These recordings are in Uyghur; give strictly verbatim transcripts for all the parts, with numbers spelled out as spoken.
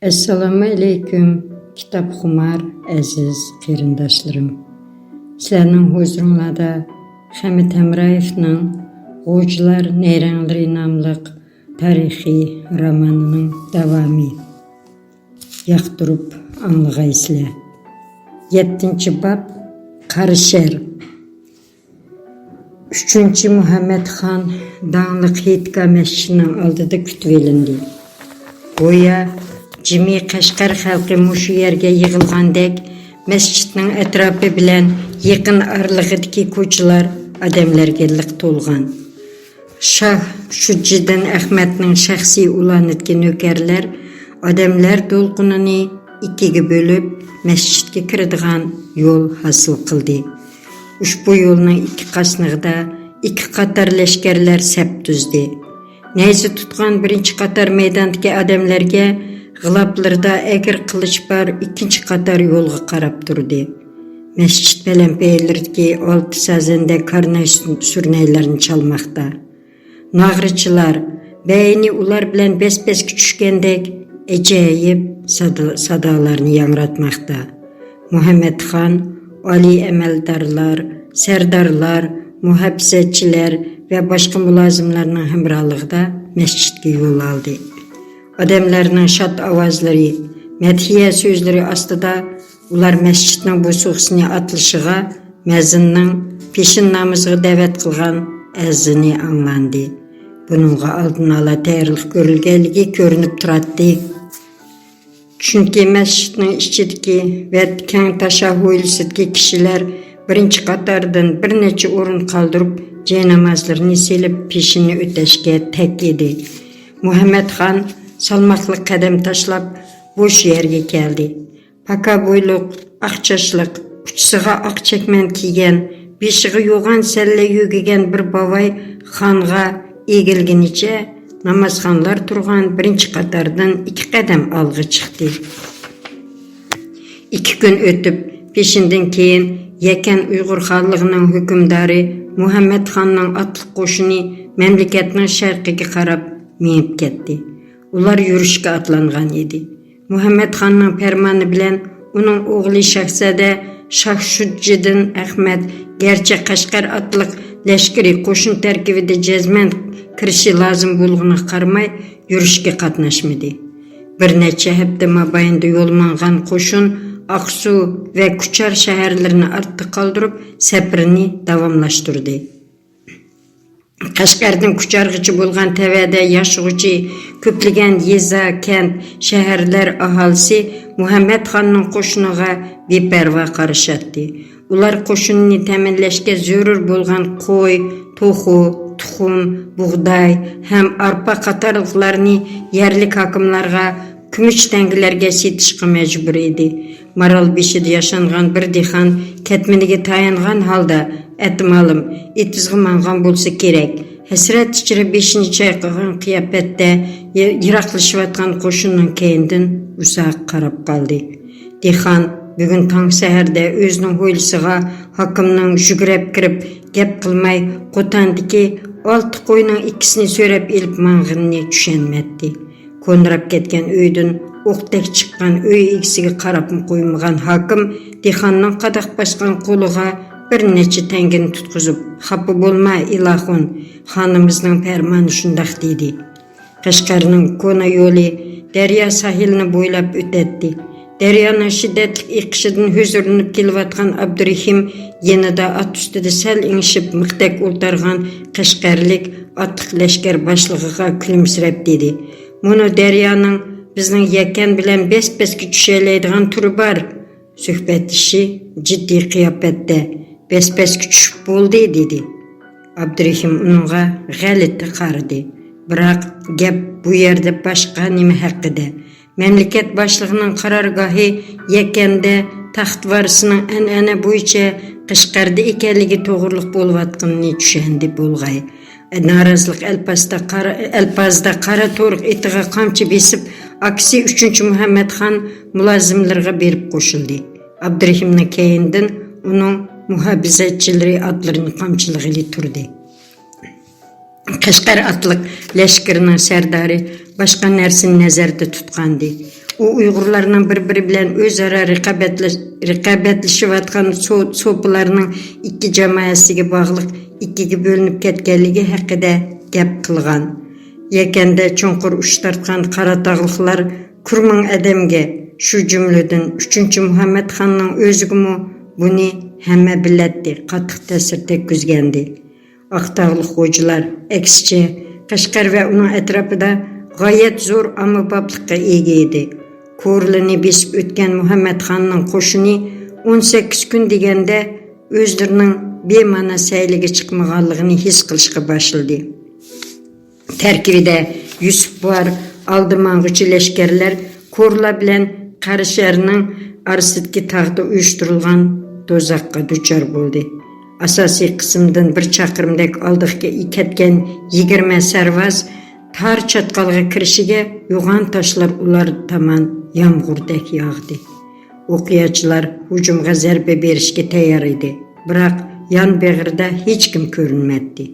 ئەسسالامۇ ئەلەيكۇم، كىتابخۇمار ئەزىز قېرىنداشلىرىم. سىلەرنىڭ ھۇزۇرۇڭلاردا خەمىت ھەمرايېۋنىڭ غوجىلار نەيرەڭلىرى ناملىق تارىخىي رومانىنىڭ داۋامى. ياقتۇرۇپ ئاڭلىغايسىلەر. يەتتىنچى باب، قارا شەر. ئۈچىنچى مۇھەممەتخان داڭلىق ھېيتگاھ مەسچىتىنىڭ ئالدىدا كۈتۈۋېلىندى. گويا جىمى قەشقەر خەلقى مۇشۇ يەرگە يىغىلغاندەك، مەسچىتنىڭ ئەتراپى بىلەن يېقىن ئارىلىقىدىكى كوچىلار ئادەملەرگە لىق تولغان. شاھ شۇجىدىن ئەخمەتنىڭ شەخسىي ئۇلانىدىكى نۆكەرلەر ئادەملەر دولقۇنىنى ئىككىگە بۆلۈپ، مەسچىتكە كىرىدىغان يول ھاسىل قىلدى. ئۇشبۇ يولنىڭ ئىككى قاسنىغىدا ئىككى قاتار لەشكەرلەر سەپ تۈزدى. نەيزە تۇتقان بىرىنچى قاتار مەيداندىكى ئادەملەرگە غىلاپلىرىدا ئەگىر قىلىچ بار ئىككىنچى قاتار يولغا قاراپ تۇردى. مەسچىت پەلەمپەيلىرىدىكى ئالتە سازەندە كارناي سۈرنەيلەرنى چالماقتا. ناغرىچىلار بەينى ئۇلار بىلەن بەس-بەسكە چۈشكەندەك ئەجايىپ سادا-، سادالارنى ياڭراتماقتا. مۇھەممەتخان، ئالىي ئەمەلدارلار، سەردارلار، مۇھاپىزەتچىلەر ۋە باشقا مۇلازىملارنىڭ ھەمراھلىقىدا مەسچىتكە يول ئالدى. ئادەملەرنىڭ شاد ئاۋازلىرى، مەدھىيە سۆزلىرى ئاستىدا ئۇلار مەسچىتنىڭ بوسۇغىسىنى ئاتلىشىغا مەزىننىڭ پېشىن نامىزىغا دەۋەت قىلغان ئەزىنى ئاڭلاندى. بۇنىڭغا ئالدىن ئالا تەييارلىق كۆرۈلگەنلىكى كۆرۈنۈپ تۇراتتى. چۈنكى مەسچىتنىڭ ئىچىدىكى ۋە كەڭ تاشا ھويلىسىدىكى كىشىلەر بىرىنچى قاتاردىن بىر نەچچە ئورۇن قالدۇرۇپ، جاينامازلىرىنى سېلىپ، پېشىننى ئۆتەشكە تەك ئىدى. مۇھەممەتخان سالماقلىق قەدەم تاشلاپ، بوش يەرگە كەلدى. پاكا بويلۇق، ئاق چاچلىق، ئۇچىسىغا ئاق چەكمەن كىيگەن، بېشىغا يوغان سەللە يۆگىگەن بىر بوۋاي خانغا ئېگىلگىنىچە نامازخانلار تۇرغان بىرىنچى قاتاردىن ئىككى قەدەم ئالغا چىقتى. ئىككى كۈن ئۆتۈپ، پېشىندىن كېيىن يەكەن ئۇيغۇر خانلىقىنىڭ ھۆكۈمدارى مۇھەممەتخاننىڭ ئاتلىق قوشۇنى مەملىكەتنىڭ شەرقىگە قاراپ مېڭىپ كەتتى. ئۇلار يۈرۈشكە ئاتلانغان ئىدى. مۇھەممەتخاننىڭ پەرمانى بىلەن ئۇنىڭ ئوغلى شاھزادە شاھ شۇجىدىن ئەخمەت گەرچە قەشقەر ئاتلىق لەشكىرىي قوشۇن تەركىبىدە جەزمەن كىرىشى لازىم بولغىنىغا قارىماي، يۈرۈشكە قاتناشمىدى. بىر نەچچە ھەپتە مابەينىدە يول ماڭغان قوشۇن ئاقسۇ ۋە كۇچار شەھەرلىرىنى ئارتتا قالدۇرۇپ، سەپىرىنى داۋاملاشتۇردى. قەشقەردىن كۇچارغىچە بولغان تەۋەدە ياشىغۇچى كۆپلىگەن يېزا، كەنت، شەھەرلەر ئاھالىسى مۇھەممەتخاننىڭ قوشۇنىغا بىپەرۋا قارىشاتتى. ئۇلار قوشۇننى تەمىنلەشكە زۆرۈر بولغان قوي، توخۇ، تۇخۇم، بۇغداي ھەم ئارپا قاتارلىقلارنى يەرلىك ھاكىملارغا كۈمۈش تەڭگىلەرگە سېتىشقا مەجبۇر ئىدى. مارال بېشىدا ياشانغان بىر دېھقان كەتمىنىگە تايانغان ھالدا، ئەتىمالىم ئېتىزغا ماڭغان بولسا كېرەك، ھەسرەت ئىچرە بېشىنى چايقىغان قىياپەتتە يىراقلىشىۋاتقان قوشۇننىڭ كەينىدىن ئۇزاق قاراپ قالدى. دېھقان بۈگۈن تاڭ سەھەردە ئۆزىنىڭ ھويلىسىغا ھاكىمنىڭ يۈگرەپ كىرىپ گەپ قىلماي، قوتاندىكى ئالتە قوينىڭ ئىككىسىنى سۆرەپ ئېلىپ ماڭغىنىنى چۈشەنمەيتتى. كونىراپ كەتكەن ئۆيدىن ئوقتەك چىققان ئۆي ئىگىسىگە قاراپمۇ قويمىغان ھاكىم دېھقاننىڭ قاداق باسقان قولىغا بىر نەچچە تەڭگىنى تۇتقۇزۇپ، «خاپا بولما، ئىلاخۇن، خانىمىزنىڭ پەرمانى شۇنداق» دېدى. قەشقەرنىڭ كونا يولى دەريا ساھىلىنى بويلاپ ئۆتەتتى. دەريانىڭ شىددەتلىك ئېقىشىدىن ھۇزۇرلىنىپ كېلىۋاتقان ئابدۇرېھىم يېنىدا ئات ئۈستىدە سەل ئېڭىشىپ مىختەك ئولتۇرغان قەشقەرلىك ئاتلىق لەشكەر باشلىقىغا كۈلۈمسىرەپ دېدى: «مۇنۇ دەريانىڭ بىزنىڭ يەكەن بىلەن بەس-بەسكە چۈشەلەيدىغان تۈرى بار.» سۆھبەتدىشى جىددىي قىياپەتتە: «بەس-بەسكە چۈشۈپ بولدى» دېدى. ئابدۇرېھىم ئۇنىڭغا غەلىتە قارىدى. بىراق گەپ بۇ يەردە باشقا نېمە ھەققىدە؟ مەملىكەت باشلىقىنىڭ قارارگاھى يەكەندە، تەخت ۋارىسىنىڭ ئەنئەنە بويىچە قەشقەردە ئىكەنلىكى توغرىلىق بولۇۋاتقىنىنى چۈشەندى بولغاي. نارازىلىق ئەلپازدا قارا، ئەلپازدا قارا تورۇق ئېتىغا قامچا بېسىپ، ئاكىسى ئۈچىنچى مۇھەممەتخان مۇلازىملىرىغا بېرىپ قوشۇلدى. ئابدۇرېھىمنىڭ كەينىدىن ئۇنىڭ مۇھاپىزەتچىلىرى ئاتلىرىنى قامچىلىغىلى تۇردى. قەشقەر ئاتلىق لەشكىرىنىڭ سەردارى باشقا نەرسىنى نەزەردە تۇتقانىدى. ئۇ ئۇيغۇرلارنىڭ بىر-بىرى بىلەن ئۆزئارا رىقابەتلەش-، رىقابەتلىشىۋاتقان سو-، سوپىلارنىڭ ئىككى جامائەسىگە باغلىق ئىككىگە بۆلۈنۈپ كەتكەنلىكى ھەققىدە گەپ قىلغان. يەكەندە چوڭقۇر ئۇچ تارتقان قاراتاغلىقلار كۈرمىڭ ئادەمگە، شۇ جۈملىدىن ئۈچىنچى مۇھەممەد خاننىڭ ئۆزىگىمۇ بۇنى ھەممە بىلەتتى، قاتتىق تەسىر تەگكۈزگەنىدى. ئاقتاغلىق خوجىلار، ئەكسىچە، قەشقەر ۋە ئۇنىڭ ئەتراپىدا غايەت زور ئاممىبابلىققا ئىگە ئىدى. كورلىنى بېسىپ ئۆتكەن مۇھەممەد خاننىڭ قوشۇنى ئون سەككىز كۈن دېگەندە ئۆزلىرىنىڭ بىمەنە سەيلىگە چىقمىغانلىقىنى ھېس قىلىشقا باشلىدى. تەركىبىدە يۈسۈپ بار ئالدى ماڭغۇچى لەشكەرلەر كورلا بىلەن قاراشەھەرنىڭ ئارىسىدىكى تاغدا ئۇيۇشتۇرۇلغان دوزاخقا دۇچار بولدى. ئاساسىي قىسىمدىن بىر چاقىرىمدەك ئالدىغا كەتكەن يىگىرمە سەرۋاز تار چاتقالغا كىرىشىگە يوغان تاشلار ئۇلار تامان يامغۇردەك ياغدى. ئوقياچىلار ھۇجۇمغا زەربە بېرىشكە تەييار ئىدى، بىراق يان بېغىردا ھېچكىم كۆرۈنمەيتتى.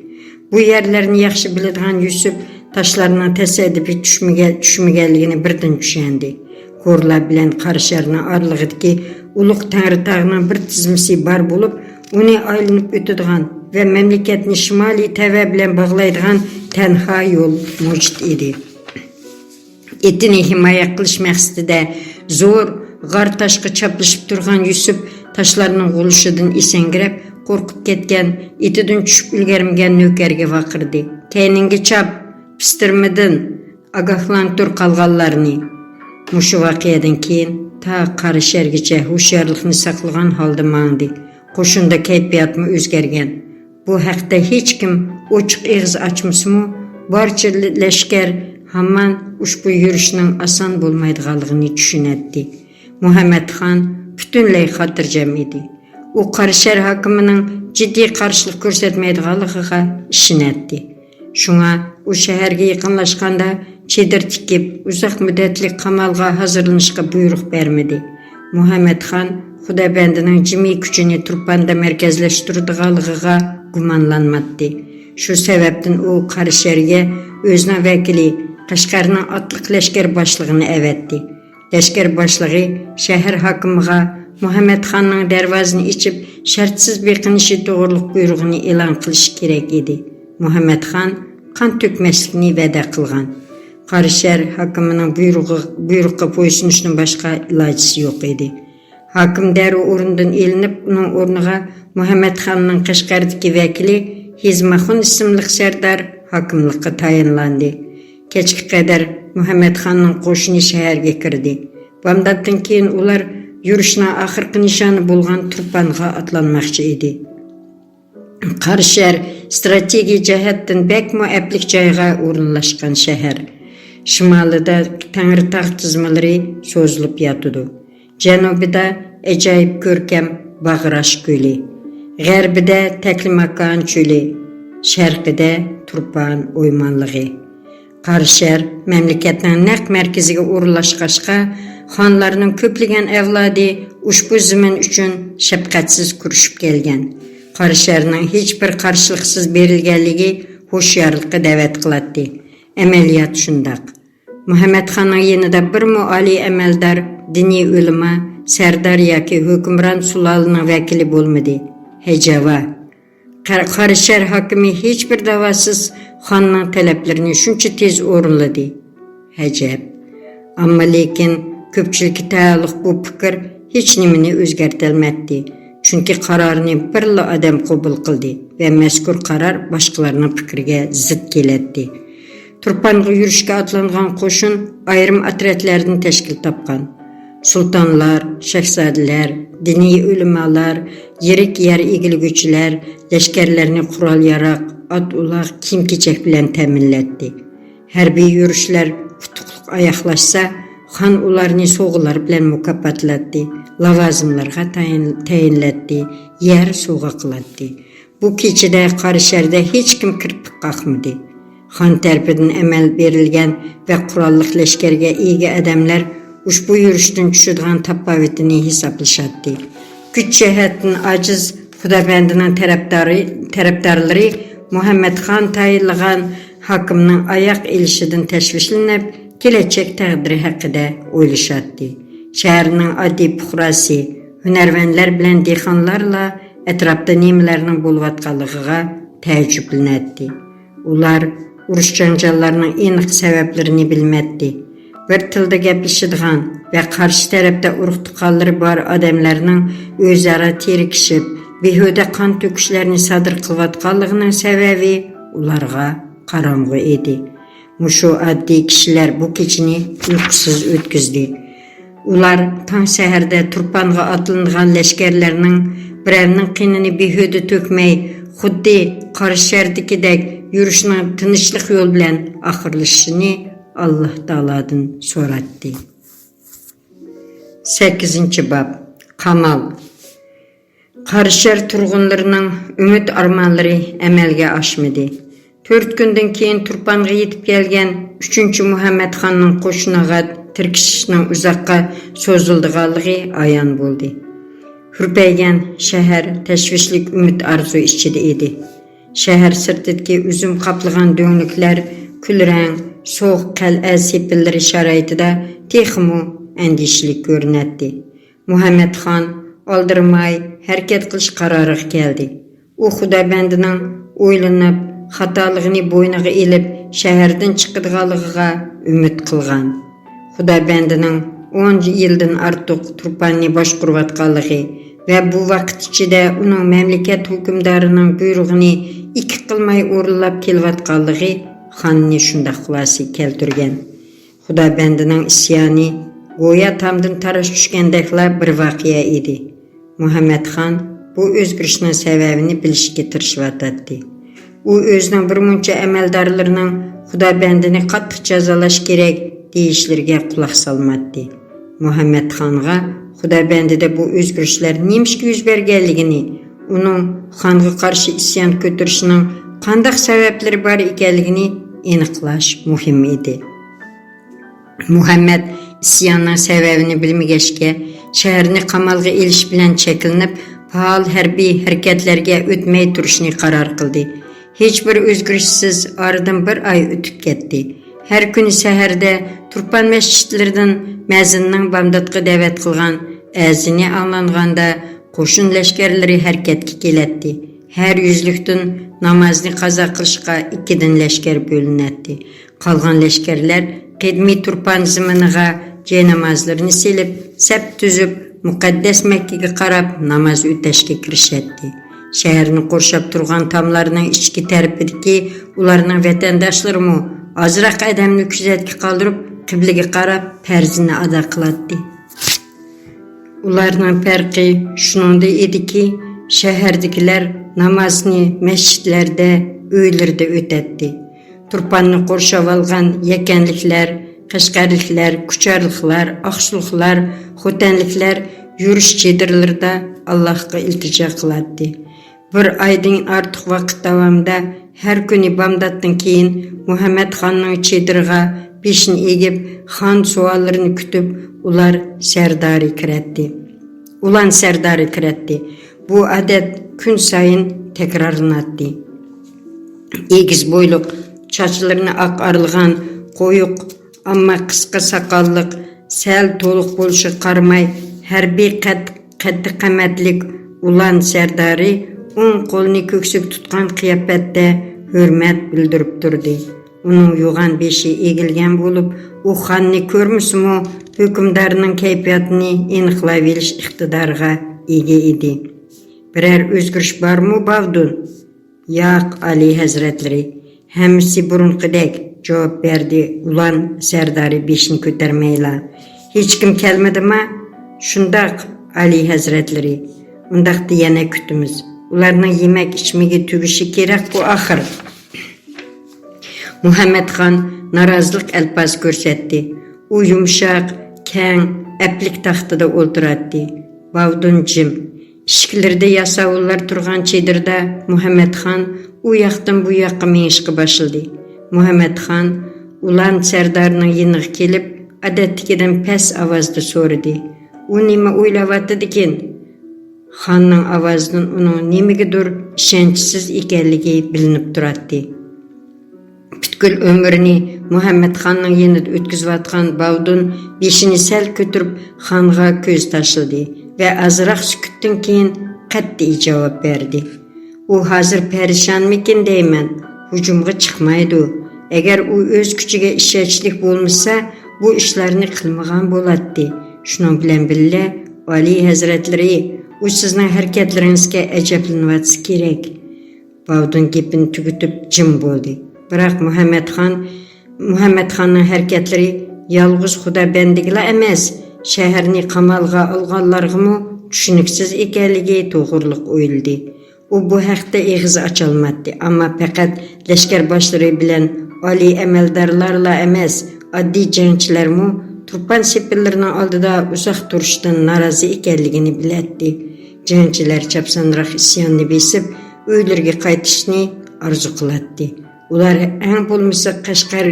بۇ يەرلەرنى ياخشى بىلىدىغان يۈسۈپ تاشلارنىڭ تاسادىپىي چۈشمىگە-، چۈشمىگەنلىكىنى بىردىن چۈشەندى. كورلا بىلەن قاراشەھەرنىڭ ئارىلىقىدىكى ئۇلۇغ تەڭرىتاغنىڭ بىر تىزمىسى بار بولۇپ، ئۇنى ئايلىنىپ ئۆتىدىغان ۋە مەملىكەتنى شىمالىي تەۋە بىلەن باغلايدىغان تەنھا يول مۇجىت ئىدى. ئېتىنى ھىمايە قىلىش مەقسىتىدە زور غار تاشقا چاپلىشىپ تۇرغان يۈسۈپ تاشلارنىڭ غۇلىشىدىن ئېسەڭگىرەپ، قورقۇپ كەتكەن، ئېتىدىن چۈشۈپ ئۈلگەرمىگەن نۆكەرگە ۋارقىرىدى: «كەينىڭگە چاپ! پىستىرمىدىن! ئاگاھلاندۇر قالغانلارنى!» مۇشۇ ۋەقەدىن كېيىن تا قاراشەھەرگىچە ھوشيارلىقنى ساقلىغان ھالدا ماڭدى. قوشۇندا كەيپىياتمۇ ئۆزگەرگەن. بۇ ھەقتە ھېچكىم ئوچۇق ئېغىز ئاچمىسىمۇ، بارچە لەشكەر ھامان ئۇشبۇ يۈرۈشنىڭ ئاسان بولمايدىغانلىقىنى چۈشىنەتتى. مۇھەممەتخان پۈتۈنلەي خاتىرجەم ئىدى. ئۇ قاراشەھەر ھاكىمىنىڭ جىددىي قارشىلىق كۆرسەتمەيدىغانلىقىغا ئىشىنەتتى. شۇڭا ئۇ شەھەرگە يېقىنلاشقاندا چېدىر تىكىپ، ئۇزاق مۇددەتلىك قامالغا ھازىرلىنىشقا بۇيرۇق بەرمىدى. مۇھەممەتخان خۇدابەندىنىڭ جىمى كۈچىنى تۇرپاندا مەركەزلەشتۈرىدىغانلىقىغا گۇمانلانماتتى. شۇ سەۋەبتىن ئۇ قاراشەھەرگە ئۆزىنىڭ ۋەكىلى، قەشقەرنىڭ ئاتلىق لەشكەر باشلىقىنى ئەۋەتتى. لەشكەر باشلىقى شەھەر ھاكىمىغا مۇھەممەتخاننىڭ دەرۋازىنى ئېچىپ، شەرتسىز بېقىنىشى توغرۇلۇق بۇيرۇقىنى ئېلان قىلىشى كېرەك ئىدى. مۇھەممەتخان قان تۆكمەسلىكنى ۋەدە قىلغان. قاراشەھەر ھاكىمىنىڭ بۇيرۇقى-، بۇيرۇققا بويسۇنۇشتىن باشقا ئىلاجىسى يوق ئىدى. ھاكىم دەررۇ ئورنىدىن ئېلىنىپ، ئۇنىڭ ئورنىغا مۇھەممەتخاننىڭ قەشقەردىكى ۋەكىلى ھېزماخۇن ئىسىملىق سەردار ھاكىملىققا تايىنلاندى. كەچكە قەدەر مۇھەممەتخاننىڭ قوشۇنى شەھەرگە كىردى. بامداتتىن كېيىن ئۇلار يۈرۈشنىڭ ئاخىرقى نىشانى بولغان تۇرپانغا ئاتلانماقچى ئىدى. قاراشەھەر ستراتېگىيە جەھەتتىن بەكمۇ ئەپلىك جايغا ئورۇنلاشقان شەھەر. شىمالىدا تەڭرىتاغ تىزمىلىرى سوزۇلۇپ ياتىدۇ. جەنۇبىدا ئاجايىپ كۆركەم باغراش كۆلى، غەربىدە تەكلىماكان چۆلى، شەرقىدە تۇرپان ئويمانلىقى. قاراشەھەر مەملىكەتنىڭ نەق مەركىزىگە ئورۇنلاشقاچقا، خانلارنىڭ كۆپلىگەن ئەۋلادى ئۇشبۇ زېمىن ئۈچۈن شەپقەتسىز كۈرىشىپ كەلگەن. قاراشەھەرنىڭ ھېچبىر قارشىلىقسىز بېرىلگەنلىكى ھوشيارلىققا دەۋەت قىلاتتى. ئەمەلىيەت شۇنداق. مۇھەممەتخاننىڭ يېنىدا بىرمۇ ئالىي ئەمەلدار، دىنىي ئۆلىما، سەردار ياكى ھۆكۈمران سۇلالىنىڭ ۋەكىلى بولمىدى. ھەجەۋا! قار-، قاراشەھەر ھاكىمى ھېچبىر داۋاسىز خاننىڭ تەلەپلىرىنى شۇنچە تېز ئورۇنلىدى. ھەجەپ! ئەمما لېكىن كۆپچىلىككە تەئەللۇق بۇ پىكىر ھېچنېمىنى ئۆزگەرتەلمەتتى. چۈنكى قارارنى بىرلا ئادەم قوبۇل قىلدى ۋە مەزكۇر قارار باشقىلارنىڭ پىكرىگە زىت كېلەتتى. تۇرپانغا يۈرۈشكە ئاتلانغان قوشۇن ئايرىم ئاترەتلەردىن تەشكىل تاپقان. سۇلتانلار، شاھزادىلەر، دىنىي ئۆلىمالار، يىرىك يەر ئىگىلىگۈچىلەر لەشكەرلەرنى قورال-ياراغ، ئات-ئۇلاغ، كىيىم-كېچەك بىلەن تەمىنلەتتى. ھەربىي يۈرۈشلەر ئۇتۇقلۇق ئاياغلاشسا، خان ئۇلارنى سوۋغىلار بىلەن مۇكاپاتلاتتى، لاۋازىملارغا تايىن-، تەيىنلەتتى، يەر سوۋغا قىلاتتى. بۇ كېچىدە قاراشەھەردە ھېچكىم كىرپىك قاقمىدى. خان تەرىپىدىن ئەمەل بېرىلگەن ۋە قوراللىق لەشكەرگە ئىگە ئادەملەر ئۇشبۇ يۈرۈشتىن چۈشىدىغان تاپاۋىتىنى ھېسابلىشاتتى. كۈچ جەھەتتىن ئاجىز خۇدابەندىنىڭ تەرەپدارى، تەرەپدارلىرى مۇھەممەتخان تايىنلىغان ھاكىمنىڭ ئاياق ئېلىشىدىن تەشۋىشلىنىپ، كېلەچەك تەقدىرى ھەققىدە ئويلىشاتتى. شەھەرنىڭ ئاددىي پۇقراسى، ھۈنەرۋەنلەر بىلەن دېھقانلارلا ئەتراپتا نېمىلەرنىڭ بولۇۋاتقانلىقىغا تەئەججۈپلىنەتتى. ئۇلار ئۇرۇش-جاڭجاللارنىڭ ئېنىق سەۋەبلىرىنى بىلمەتتى. بىر تىلدا گەپلىشىدىغان ۋە قارشى تەرەپتە ئۇرۇق-تۇغقانلىرى بار ئادەملەرنىڭ ئۆزئارا تېرىكىشىپ، بىھۇدە قان تۆكۈشلەرنى سادىر قىلىۋاتقانلىقىنىڭ سەۋەبى ئۇلارغا قاراڭغۇ ئىدى. مۇشۇ ئاددىي كىشىلەر بۇ كېچىنى ئۇيقۇسىز ئۆتكۈزدى. ئۇلار تاڭ سەھەردە تۇرپانغا ئاتلىنىدىغان لەشكەرلەرنىڭ بىرەرنىڭ قېنىنى بىھۇدە تۆكمەي، خۇددى قاراشەھەردىكىدەك يۈرۈشنىڭ تىنچلىق يول بىلەن ئاخىرلىشىشىنى ئاللاھ تائالادىن سوراتتى. سەككىزىنچى باب. قامال. قاراشەھەر تۇرغۇنلىرىنىڭ ئۈمىد-ئارمانلىرى ئەمەلگە ئاشمىدى. تۆت كۈندىن كېيىن تۇرپانغا يېتىپ كەلگەن ئۈچىنچى مۇھەممەتخاننىڭ قوشۇنىغا تىركىشىشنىڭ ئۇزاققا سوزۇلىدىغانلىقى ئايان بولدى. ھۈرپەيگەن شەھەر تەشۋىشلىك ئۈمىد-ئارزۇ ئىچىدە ئىدى. شەھەر سىرتىدىكى ئۈزۈم قاپلىغان دۆڭلۈكلەر، كۈلرەڭ، سوغۇق قەلئە سېپىللىرى شارائىتىدا تېخىمۇ ئەندىشىلىك كۆرۈنەتتى. مۇھەممەتخان ئالدىرىماي ھەرىكەت قىلىش قارارىغا كەلدى. ئۇ خۇدابەندىنىڭ ئويلىنىپ، خاتالىقىنى بوينىغا ئېلىپ، شەھەردىن چىقىدىغانلىقىغا ئۈمىد قىلغان. خۇدابەندىنىڭ ئون يىلدىن ئارتۇق تۇرپاننى باشقۇرۇۋاتقانلىقى ۋە بۇ ۋاقىت ئىچىدە ئۇنىڭ مەملىكەت ھۆكۈمدارىنىڭ بۇيرۇقىنى ئىككى قىلماي ئورۇنلاپ كېلىۋاتقانلىقى خاننى شۇنداق خۇلاسىگە كەلتۈرگەن. خۇدابەندىنىڭ ئىسيانى گويا تامدىن تاراش چۈشكەندەكلا بىر ۋەقەيە ئىدى. مۇھەممەتخان بۇ ئۆزگىرىشنىڭ سەۋەبىنى بىلىشكە تىرىشىۋاتاتتى. ئۇ ئۆزىنىڭ بىر مۇنچە ئەمەلدارلىرىنىڭ خۇدابەندىنى قاتتىق جازالاش كېرەك دېيىشلىرىگە قۇلاق سالماتتى. مۇھەممەتخانغا خۇدابەندىدە بۇ ئۆزگىرىشلەر نېمىشقا يۈز بەرگەنلىكىنى، ئۇنىڭ خانغا قارشى ئىسيان كۆتۈرۈشىنىڭ قانداق سەۋەبلىرى بار ئىكەنلىكىنى ئېنىقلاش مۇھىم ئىدى. مۇھەممەد ئىسياننىڭ سەۋەبىنى بىلمىگەچكە، شەھەرنى قامالغا ئېلىش بىلەن چەكلىنىپ، پائال ھەربىي ھەرىكەتلەرگە ئۆتمەي تۇرۇشنى قارار قىلدى. ھېچبىر ئۆزگىرىشسىز ئارىدىن بىر ئاي ئۆتۈپ كەتتى. ھەر كۈنى سەھەردە تۇرپان مەسچىتلىرىدىن مەزىننىڭ بامداتقا دەۋەت قىلغان ئەزىنى ئاڭلانغاندا، قوشۇن لەشكەرلىرى ھەرىكەتكە كېلەتتى. ھەر يۈزلۈكتىن نامازنى قازا قىلىشقا ئىككىدىن لەشكەر بۆلۈنەتتى. قالغان لەشكەرلەر قەدىمىي تۇرپان زېمىنىغا جاينامازلىرىنى سېلىپ، سەپ تۈزۈپ، مۇقەددەس مەككىگە قاراپ ناماز ئۆتەشكە كىرىشەتتى. شەھەرنى قورشاپ تۇرغان تاملارنىڭ ئىچكى تەرىپىدىكى ئۇلارنىڭ ۋەتەنداشلىرىمۇ ئازراق ئادەمنى كۈزەتكە قالدۇرۇپ، قىبلىگە قاراپ پەرزىنى ئادا قىلاتتى. ئۇلارنىڭ پەرقى شۇنىڭدا ئىدىكى، شەھەردىكىلەر نامازنى مەسچىتلەردە، ئۆيلىرىدە ئۆتەتتى. تۇرپاننى قورشاۋالغان يەكەنلىكلەر، قەشقەرلىكلەر، كۇچارلىقلار، ئاقسۇلۇقلار، خوتەنلىكلەر يۈرۈش چېدىرلىرىدا ئاللاھقا ئىلتىجا قىلاتتى. بىر ئايدىن ئارتۇق ۋاقىت داۋامىدا ھەر كۈنى بامداتتىن كېيىن مۇھەممەتخاننىڭ چېدىرىغا بېشىنى ئېگىپ، خان سوئاللىرىنى كۈتۈپ، ئۇلار سەردارى كىرەتتى. ئۇلان سەردارى كىرەتتى. بۇ ئادەت كۈن سايىن تەكرارلىناتتى. ئېگىز بويلۇق، چاچلىرىنى ئاق ئارىلىغان، قويۇق، ئەمما قىسقا ساقاللىق، سەل تولۇق بولۇشىغا قارىماي، ھەربىي قەد-، قەددى-قامەتلىك ئۇلان سەردارى ئوڭ قولىنى كۆكسىگە تۇتقان قىياپەتتە ھۆرمەت بىلدۈرۈپ تۇردى. ئۇنىڭ يوغان بېشى ئېگىلگەن بولۇپ، ئۇ خاننى كۆرمىسىمۇ، ھۆكۈمدارنىڭ كەيپىياتىنى ئېنىقلاۋېلىش ئىقتىدارىغا ئىگە ئىدى. بىرەر ئۆزگىرىش بارمۇ، باۋدۇن؟ ياق، ئالىي ھەزرەتلىرى، ھەممىسى بۇرۇنقىدەك، جاۋاب بەردى ئۇلان سەردارى بېشىنى كۆتۈرمەيلا. ھېچكىم كەلمىدىما؟ شۇنداق، ئالىي ھەزرەتلىرى. ئۇنداقتا يەنە كۈتىمىز. ئۇلارنىڭ يېمەك ئىچمىكى تۈگىشى كېرەك بۇ ئاخىر. مۇھەممەتخان نارازىلىق ئەلپازى كۆرسەتتى. ئۇ يۇمشاق، كەڭ، ئەپلىك تاختىدا ئولتۇراتتى. باۋدۇن جىم. ئىشىكلىرىدە ياساۋۇللار تۇرغان چېدىردا مۇھەممەتخان ئۇ ياقتىن بۇ ياققا مېڭىشقا باشلىدى. مۇھەممەتخان ئۇلان سەردارىنىڭ يېنىغا كېلىپ، ئادەتتىكىدىن پەس ئاۋازدا سورىدى: «ئۇ نېمە ئويلاۋاتىدىكىن؟» خاننىڭ ئاۋازىدىن ئۇنىڭ نېمىگىدۇر ئىشەنچسىز ئىكەنلىكى بىلىنىپ تۇراتتى. پۈت پۈتكۈل ئۆمرىنى مۇھەممەتخاننىڭ يېنىدا ئۆتكۈزۈۋاتقان باۋدۇن بېشىنى سەل كۆتۈرۈپ، خانغا كۆز تاشلىدى ۋە ئازراق سۈكۈتتىن كېيىن قەتئىي جاۋاب بەردى. ئۇ ھازىر پەرىشانمىكىن دەيمەن، ھۇجۇمغا چىقمايدۇ. ئەگەر ئۇ ئۆز كۈچىگە ئىشەنچلىك بولمىسا، بۇ ئىشلارنى قىلمىغان بولاتتى. شۇنىڭ بىلەن بىللە، ئالىي ھەزرەتلىرى، ئۇ سىزنىڭ ھەرىكەتلىرىڭىزگە ئەجەبلىنىۋاتسا كېرەك. باۋدۇن گېپىنى تۈگىتىپ جىم بولدى. بىراق مۇھەممەتخان، مۇھەممەتخاننىڭ ھەرىكەتلىرى يالغۇز خۇدا بەندىگىلا ئەمەس، شەھەرنى قامالغا ئالغانلارغىمۇ چۈشىنىكسىز ئىكەنلىكى توغرۇلۇق ئويلىدى. ئۇ بۇ ھەقتە ئېغىز ئاچالماتتى، ئەمما پەقەت لەشكەر باشلىرى بىلەن ئالىي ئەمەلدارلارلا ئەمەس، ئاددىي جەڭچىلەرمۇ تۇرپان سېپىللىرىنىڭ ئالدىدا ئۇزاق تۇرۇشتىن نارازى ئىكەنلىكىنى بىلەتتى. جەڭچىلەر چاپسانراق ئىسياننى بېسىپ، ئۆيلىرىگە قايتىشنى ئارزۇ قىلاتتى. ئۇلار ئەڭ بولمىسا قەشقەر،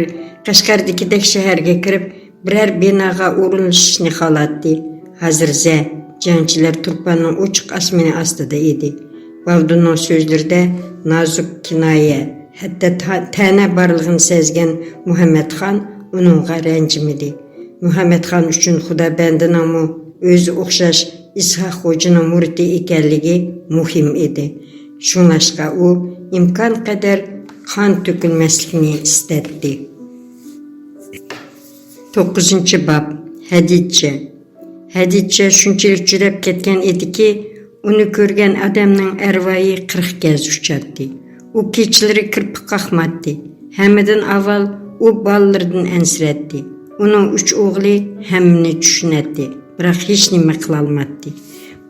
قەشقەردىكىدەك شەھەرگە كىرىپ، بىرەر بىناغا ئورۇنلىشىشنى خالاتتى. ھازىر زە، جەڭچىلەر تۇرپاننىڭ ئوچۇق ئاسمىنى ئاستىدا ئىدى. باۋدۇننىڭ سۆزلىرىدە نازۇك كىنايە، ھەتتا تا-، تەنە بارلىقىنى سەزگەن مۇھەممەتخان ئۇنىڭغا رەنجىمىدى. مۇھەممەتخان ئۈچۈن خۇدا بەندىنىڭمۇ ئۆزى ئوخشاش ئىسھاق خوجىنىڭ مۇرىتى ئىكەنلىكى مۇھىم ئىدى. شۇڭلاشقا ئۇ ئىمكانقەدەر قان تۆكۈلمەسلىكنى ئىستەتتى. توققۇزىنچى باب. ھەدىچە. ھەدىچە شۇنچىلىك جۈدەپ كەتكەن ئىدىكى، ئۇنى كۆرگەن ئادەمنىڭ ئەرۋايى قىرىق گەز ئۇچاتتى. ئۇ كېچىلىرى كىرپىك قاقماتتى. ھەممىدىن ئاۋۋال ئۇ بالىلىرىدىن ئەنسىرەتتى. ئۇنىڭ ئۈچ ئوغلى ھەممىنى چۈشىنەتتى، بىراق ھېچنېمە قىلالماتتى.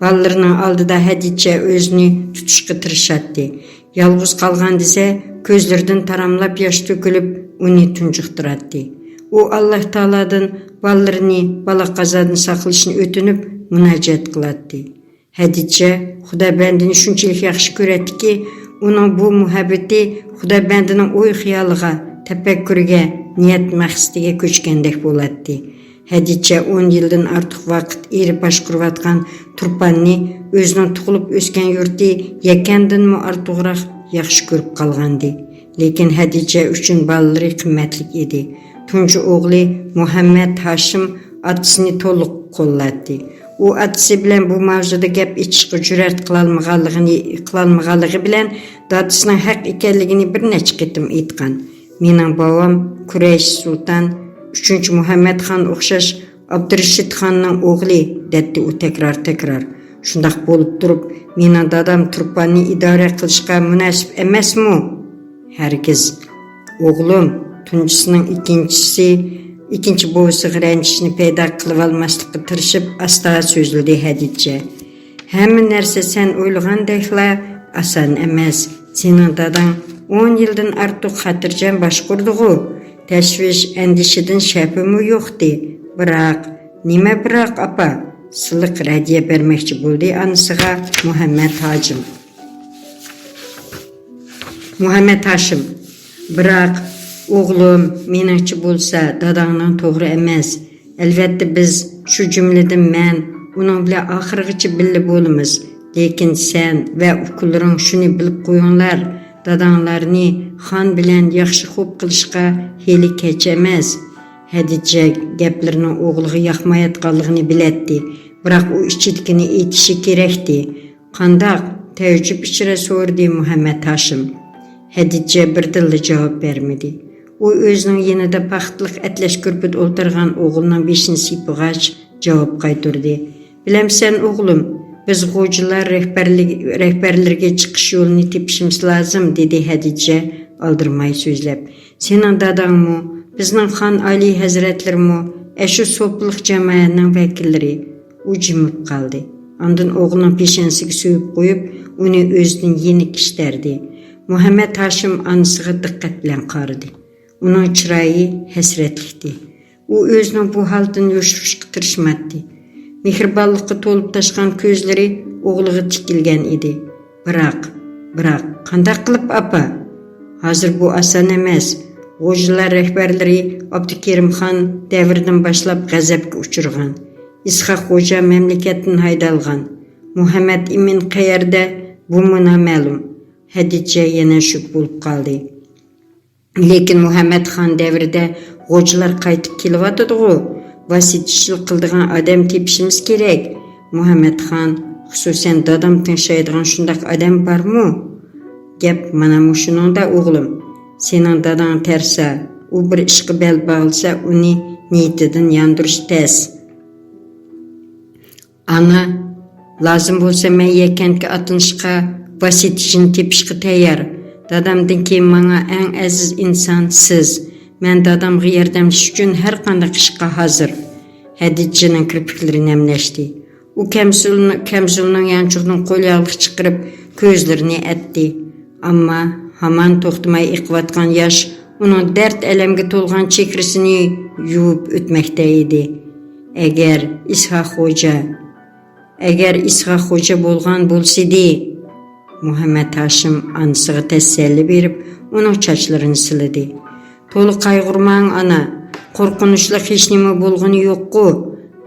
بالىلىرىنىڭ ئالدىدا ھەدىچە ئۆزىنى تۇتۇشقا تىرىشاتتى. يالغۇز قالغان دېسە، كۆزلىرىدىن تاراملاپ ياش تۆكۈلۈپ، ئۇنى تۇنجۇقتۇراتتى. ئۇ ئاللاھ تائالادىن بالىلىرىنى بالا-قازادىن ساقلىشىنى ئۆتۈنۈپ مۇناجات قىلاتتى. ھەدىچە خۇدا بەندىنى شۇنچىلىك ياخشى كۆرەتتىكى، ئۇنىڭ بۇ مۇھەببىتى خۇدا بەندىنىڭ ئوي-خىيالىغا، تەپەككۇرىگە، نىيەت-مەقسىتىگە كۆچكەندەك بولاتتى. ھەدىچە ئون يىلدىن ئارتۇق ۋاقىت ئېرى باشقۇرۇۋاتقان تۇرپاننى ئۆزىنىڭ تۇغۇلۇپ ئۆسكەن يۇرتى يەكەندىنمۇ ئارتۇقراق ياخشى كۆرۈپ قالغانىدى. لېكىن ھەدىچە ئۈچۈن بالىلىرى قىممەتلىك ئىدى. تۇنجى ئوغلى مۇھەممەد ھاشىم ئاتىسىنى تولۇق قوللاتتى. ئۇ ئاتىسى بىلەن بۇ ماۋزۇدا گەپ ئېچىشقا جۈرئەت قىلالمىغانلىقىنى، قىلالمىغانلىقى بىلەن دادىسىنىڭ ھەق ئىكەنلىكىنى بىر نەچچە قېتىم ئېيتقان. مېنىڭ بوۋام قۇرەيش سۇلتان، ئۈچىنچى مۇھەممەد خان ئوخشاش ئابدۇرېشىت خاننىڭ ئوغلى، دەتتى ئۇ تەكرار-تەكرار. شۇنداق بولۇپ تۇرۇپ، مېنىڭ دادام تۇرپاننى ئىدارە قىلىشقا مۇناسىپ ئەمەسمۇ؟ ھەرگىز. ئوغلۇم، تۇنجىسىنىڭ ئىككىنچىسى، ئىككىنچى بوۋىسىغا رەنجىشنى پەيدا قىلىۋالماسلىققا تىرىشىپ، ئاستا سۆزلىدى ھەدىچە. ھەممە نەرسە سەن ئويلىغاندەكلا ئاسان ئەمەس. سېنىڭ داداڭ ئون يىلدىن ئارتۇق خاتىرجەم باشقۇردىغۇ؟ تەشۋىش، ئەندىشىدىن شەپىمۇ يوقتى. بىراق، نېمە بىراق، ئاپا؟ سىلىق رەددىيە بەرمەكچى بولدى ئانىسىغا مۇھەممەد ھاجىم. مۇھەممەد ھاشىم. بىراق، ئوغلۇم، مېنىڭچە بولسا، داداڭنىڭ توغرا ئەمەس. ئەلۋەتتە، بىز، شۇ جۈملىدىن مەن، ئۇنىڭ بىلەن ئاخىرغىچە بىللە بولىمىز. لېكىن سەن ۋە ئۇكىلىرىڭ شۇنى بىلىپ قويۇڭلار، داداڭلارنى خان بىلەن ياخشى خوپ قىلىشقا ھېلى كەچ ئەمەس. ھەدىچە گەپلىرىنىڭ ئوغلىغا ياقمايۋاتقانلىقىنى بىلەتتى، بىراق ئۇ ئىچىدىكىنى ئېيتىشى كېرەكتى. قانداق؟ تەئەججۈپ ئىچرە سورىدى مۇھەممەد ھاشىم. ھەدىچە بىردىنلا جاۋاب بەرمىدى. ئۇ ئۆزىنىڭ يېنىدا پاختىلىق ئەتلەش كۆرپىدە ئولتۇرغان ئوغلىنىڭ بېشىنى سىيپىغاچ جاۋاب قايتۇردى. بىلەمسەن ئوغلۇم، بىز غوجىلار رەھبەرلىك-، رەھبەرلىرىگە چىقىش يولىنى تېپىشىمىز لازىم، دېدى ھەدىچە ئالدىرىماي سۆزلەپ. سېنىڭ داداڭمۇ، بىزنىڭ خان ئالىي ھەزرەتلىرىمۇ ئەشۇ سوپىلىق جامائەتنىڭ ۋەكىللىرى. ئۇ جىمىپ قالدى. ئاندىن ئوغلىنىڭ پېشانىسىگە سۆيۈپ قويۇپ، ئۇنى ئۆزىدىن يېنىك ئىتتەردى. مۇھەممەد ھاشىم ئانىسىغا دىققەت بىلەن قارىدى. ئۇنىڭ چىرايى ھەسرەتلىكتى. ئۇ ئۆزىنىڭ بۇ ھالىتىنى يوشۇرۇشقا تىرىشماتتى. مېھرىبانلىققا تولۇپ تاشقان كۆزلىرى ئوغلىغا تىكىلگەن ئىدى. بىراق، بىراق، قانداق قىلىپ، ئاپا؟ ھازىر بۇ ئاسان ئەمەس. غوجىلار رەھبەرلىرى ئابدۇكېرىم خان دەۋرىدىن باشلاپ غەزەپكە ئۇچرىغان. ئىسھاق خوجا مەملىكەتتىن ھايدالغان. مۇھەممەد ئىمىن قەيەردە، بۇمۇ نامەلۇم. ھەدىچە يەنە شۈك بولۇپ قالدى. لېكىن مۇھەممەتخان دەۋرىدە غوجىلار قايتىپ كېلىۋاتىدىغۇ، ۋاسىتىچىلىك قىلىدىغان ئادەم تېپىشىمىز كېرەك. مۇھەممەتخان، خۇسۇسەن دادام تىڭشايدىغان شۇنداق ئادەم بارمۇ؟ گەپ مانا مۇشۇنىڭدا، ئوغلۇم. سېنىڭ داداڭ تەرسا، ئۇ بىر ئىشقا بەل باغلىسا، ئۇنى نىيىتىدىن ياندۇرۇش تەس. ئانا، لازىم بولسا مەن يەكەنتكە ئاتلىنىشقا، ۋاسىتىچىنى تېپىشقا تەييار. دادامدىن كېيىن ماڭا ئەڭ ئەزىز ئىنسان سىز. مەن دادامغا ياردەملىشىش ئۈچۈن ھەر قانداق ئىشقا ھازىر. خەدىچىنىڭ كىرپىكلىرى نەملەشتى. ئۇ كەمزۇلنى-، كەمزۇلنىڭ يانچۇقىدىن قول ياغلىق چىقىرىپ، كۆزلىرىنى ئەتتى. ئەمما ھامان توختىماي ئېقىۋاتقان ياش ئۇنىڭ دەرد-ئەلەمگە تولغان چېھرىسىنى يۇيۇپ ئۆتمەكتە ئىدى. ئەگەر ئىسھاق خوجا، ئەگەر ئىسھاق خوجا بولغان بولسىدى، مۇھەممەت ھاشىم ئانىسىغا تەسەللى بېرىپ، ئۇنىڭ چاچلىرىنى سىلىدى. تولا قايغۇرماڭ، ئانا. قورقۇنچلۇق ھېچنېمە بولغىنى يوققۇ.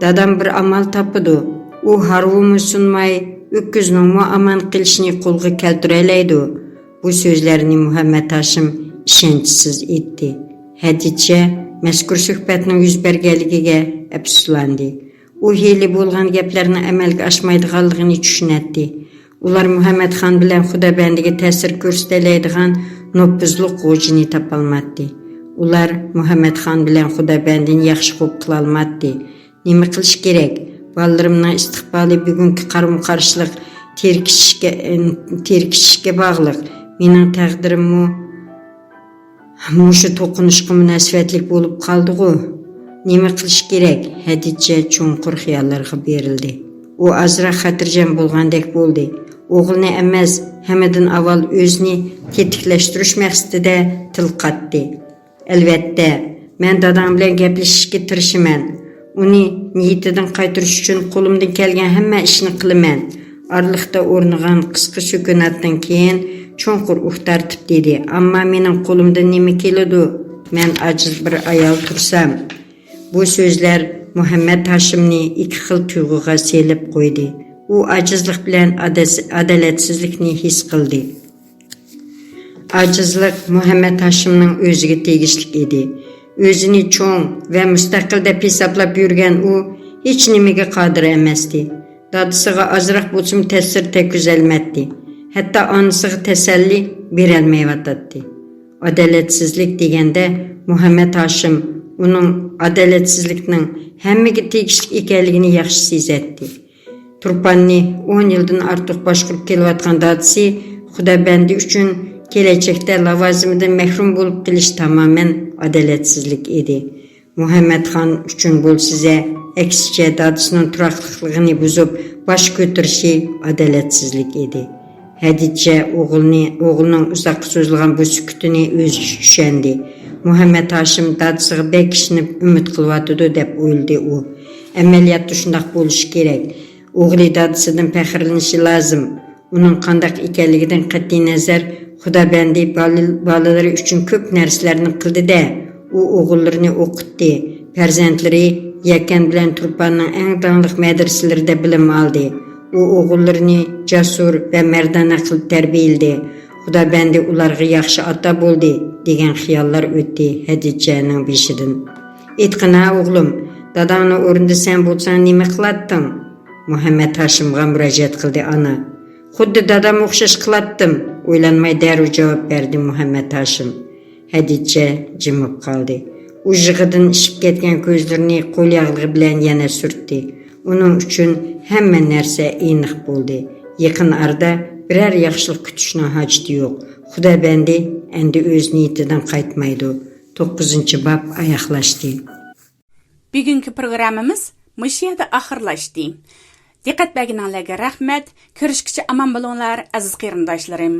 دادام بىر ئامال تاپىدۇ. ئۇ ھارۋىمۇ سۇنماي، ئۆكۈزنىڭمۇ ئامان قېلىشىنى قولغا كەلتۈرەلەيدۇ. بۇ سۆزلەرنى مۇھەممەت ھاشىم ئىشەنچسىز ئېيتتى. خەدىچە مەزكۇر سۆھبەتنىڭ يۈز بەرگەنلىكىگە ئەپسۇسلاندى. ئۇ ھېلى بولغان گەپلەرنىڭ ئەمەلگە ئاشمايدىغانلىقىنى چۈشىنەتتى. ئۇلار مۇھەممەتخان بىلەن خۇدابەندىگە تەسىر كۆرسىتەلەيدىغان نوپۇزلۇق غوجىنى تاپالماتتى. ئۇلار مۇھەممەتخان بىلەن خۇدابەندىنى ياخشى خوپ قىلالماتتى. نېمە قىلىش كېرەك؟ بالىلىرىمنىڭ ئىستىقبالى بۈگۈنكى قارىمۇ-قارشىلىق تېرىكىشىشكە، تېرىكىشىشكە باغلىق. مېنىڭ تەقدىرىممۇ مۇشۇ توقۇنۇشقا مۇناسىۋەتلىك بولۇپ قالدىغۇ؟ نېمە قىلىش كېرەك؟ خەدىچە چوڭقۇر خىياللارغا بېرىلدى. ئۇ ئازراق خاتىرجەم بولغاندەك بولدى. ئوغلىنى ئەمەس، ھەممىدىن ئاۋۋال ئۆزىنى تېتىكلەشتۈرۈش مەقسىتىدە تىل قاتتى. ئەلۋەتتە، مەن داداڭ بىلەن گەپلىشىشكە تىرىشىمەن. ئۇنى نىيىتىدىن قايتۇرۇش ئۈچۈن قولۇمدىن كەلگەن ھەممە ئىشنى قىلىمەن. ئارىلىقتا ئورنىغان قىسقا سۈكۈناتتىن كېيىن چوڭقۇر ئۇھ تارتىپ دېدى: «ئەمما مېنىڭ قولۇمدىن نېمە كېلىدۇ؟ مەن ئاجىز بىر ئايال تۇرسام.» بۇ سۆزلەر مۇھەممەت ھاشىمنى ئىككى خىل تۇيغۇغا سېلىپ قويدى. ئۇ ئاجىزلىق بىلەن ئادەس-، ئادالەتسىزلىكنى ھېس قىلدى. ئاجىزلىق مۇھەممەت ھاشىمنىڭ ئۆزىگە تېگىشلىك ئىدى. ئۆزىنى چوڭ ۋە مۇستەقىل دەپ ھېسابلاپ يۈرگەن ئۇ ھېچنېمىگە قادىر ئەمەستى. دادىسىغا ئازراق بولسىمۇ تەسىر تەگكۈزەلمەيتتى. ھەتتا ئانىسىغا تەسەللى بېرەلمەيۋاتاتتى. ئادالەتسىزلىك دېگەندە مۇھەممەت ھاشىم ئۇنىڭ ئادالەتسىزلىكنىڭ ھەممىگە تېگىشلىك ئىكەنلىكىنى ياخشى سېزەتتى. تۇرپاننى ئون يىلدىن ئارتۇق باشقۇرۇپ كېلىۋاتقان دادىسى خۇدابەندى ئۈچۈن كېلەچەكتە لاۋازىمىدىن مەھرۇم بولۇپ قېلىش تامامەن ئادالەتسىزلىك ئىدى. مۇھەممەتخان ئۈچۈن بولسىزە، ئەكسىچە، دادىسىنىڭ تۇراقلىقلىقىنى بۇزۇپ باش كۆتۈرۈشى ئادالەتسىزلىك ئىدى. خەدىچە ئوغلىنى، ئوغلىنىڭ ئۇزاققا سوزۇلغان بۇ سۈكۈتىنى ئۆزى چۈشەندى. مۇھەممەت ھاشىم دادىسىغا بەك ئىشىنىپ ئۈمىد قىلىۋاتىدۇ دەپ ئويلىدى ئۇ. ئەمەلىيەتتە شۇنداق بولۇشى كېرەك. ئوغلى دادىسىدىن پەخىرلىنىشى لازىم. ئۇنىڭ قانداق ئىكەنلىكىدىن قەتئىينەزەر، خۇدابەندى بالىل-، بالىلىرى ئۈچۈن كۆپ نەرسىلەرنى قىلدى-دە. ئۇ ئوغۇللىرىنى ئوقۇتتى. پەرزەنتلىرى يەكەن بىلەن تۇرپاننىڭ ئەڭ داڭلىق مەدرىسىلىرىدە بىلىم ئالدى. ئۇ ئوغۇللىرىنى جەسۇر ۋە مەردانە قىلىپ تەربىيەلىدى. خۇدابەندى ئۇلارغا ياخشى ئاتا بولدى، دېگەن خىياللار ئۆتتى خەدىچەنىڭ بېشىدىن. ئېيتقىنا، ئوغلۇم، داداڭنىڭ ئورنىدا سەن بولساڭ نېمە قىلاتتىڭ؟ مۇھەممەت ھاشىمغا مۇراجىئەت قىلدى ئانا. خۇددى دادام ئوخشاش قىلاتتىم، ئويلانماي دەررۇ جاۋاب بەردى مۇھەممەت ھاشىم. خەدىچە جىمىپ قالدى. ئۇ يىغىدىن ئىششىپ كەتكەن كۆزلىرىنى قول ياغلىقى بىلەن يەنە سۈرتتى. ئۇنىڭ ئۈچۈن ھەممە نەرسە ئېنىق بولدى. يېقىن ئارىدا بىرەر ياخشىلىق كۈتۈشنىڭ ھاجىتى يوق. خۇدابەندى ئەمدى ئۆز نىيىتىدىن قايتمايدۇ. توققۇزىنچى باب ئاياغلاشتى. بۈگۈنكى پروگراممىمىز مۇشۇ يەردە ئاخىرلاشتى. دىققەت بەرگىنىڭلارغا رەھمەت. كۆرۈشكىچە ئامان بولۇڭلار، ئەزىز قېرىنداشلىرىم.